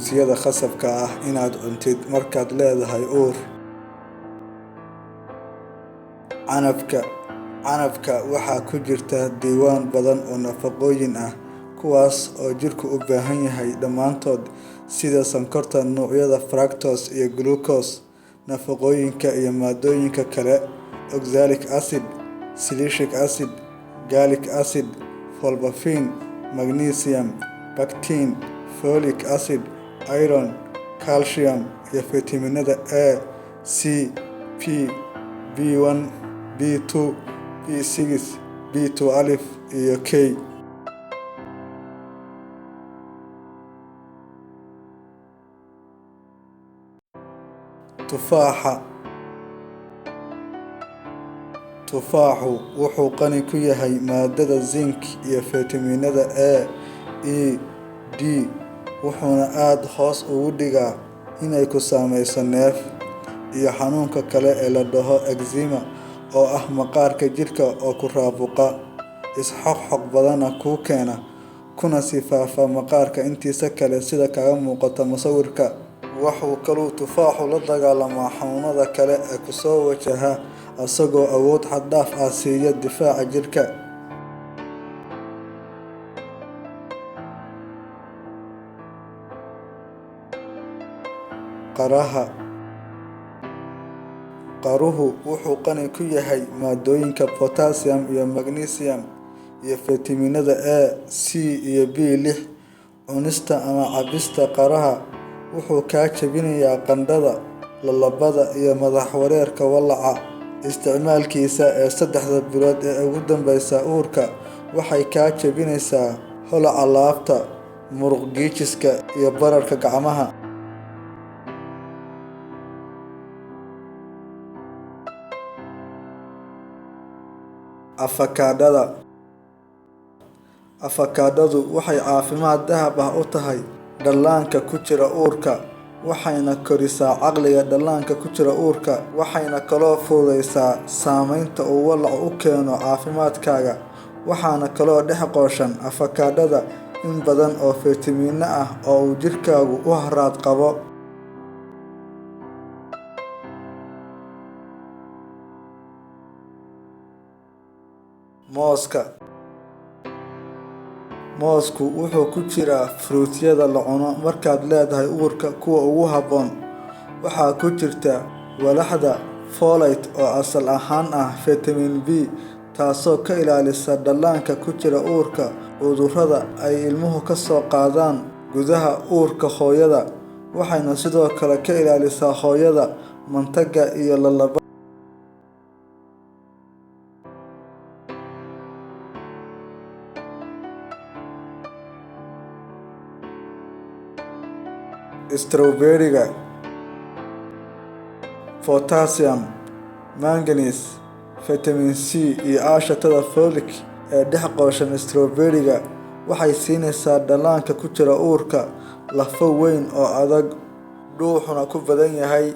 Fruityada khasabka ah inaad cuntid markaad leedahay uur. Canabka. Canabka waxaa ku jirta diiwaan badan oo nafaqooyin ah, kuwaas oo jirku u baahan yahay dhamaantood sida sonkorta noocyada fructose iyo glucose, nafaqooyinka iyo maaddooyinka kale, oxalic acid, salicylic acid, gallic acid, folbafiin, magnesium, pectin, folic acid, iron, calcium iyo fiitamiinada A, C, P, B1, B2, B6, B12 iyo K. Tufaaxa. Tufaaxu wuxuu qani ku yahay maadada zinc iyo fiitamiinada A, E, D, wuxuuna aad hoos ugu dhigaa inay ku saameyso neef iyo xanuunka kale ee la dhaho eczema oo ah maqaarka jirka oo ku raabuqa, is-xoqxoq badana kuu keena, kuna sii faafa maqaarka intiisa kale sida kaaga muuqata musawirka. Wuxuu kaluu tufaaxu la dagaalamaa xanuunada kale ee kusoo wajaha asagoo awood xad dhaaf ah siiya difaaca jirka. Qaraha. Qaruhu wuxuu qani ku yahay maaddooyinka potassium iyo magnesium iyo fiitamiinada A, C iyo B6. Cunista ama cabista qaraha wuxuu kaa jebinayaa qandhada, lallabada iyo madax wareerka walaaca. Isticmaalkiisa ee 3da bilood ee ugu dambeysa uurka waxay kaa jebinaysaa holaca laabta, muruq giijiska iyo bararka gacmaha. Afakaadhada. Afakaadhadu waxay caafimaad dahab ah u tahay dhallaanka ku jira uurka, waxayna korisaa caqliga dhallaanka ku jira uurka, waxayna kaloo fududeysaa saameynta uu walaacu u keeno caafimaadkaaga. Waxaana kaloo dhex qooshan afakaadhada in badan oo fiitamiino ah oo uu jirkaagu u haraad qabo. Mooska. Moosku wuxuu ku jiraa fruityada la cuno markaad leedahay uurka kuwa ugu habboon. Waxaa ku jirta walaxda folate oo asal ahaan ah fitamiin B, taasoo ka ilaalisa dhallaanka ku jira uurka cudurrada ay ilmuhu ka soo qaadaan gudaha uurka hooyada, waxayna sidoo kale ka ilaalisaa hooyada matagga iyo lallabada. Strawberry-ga. Potassium, manganese, fitamiin C iyo aashitada folic ee dhex qooshan strawberry-ga waxay siinaysaa dhallaanka ku jira uurka lafo weyn oo adag, dhuuxuna ku badan yahay.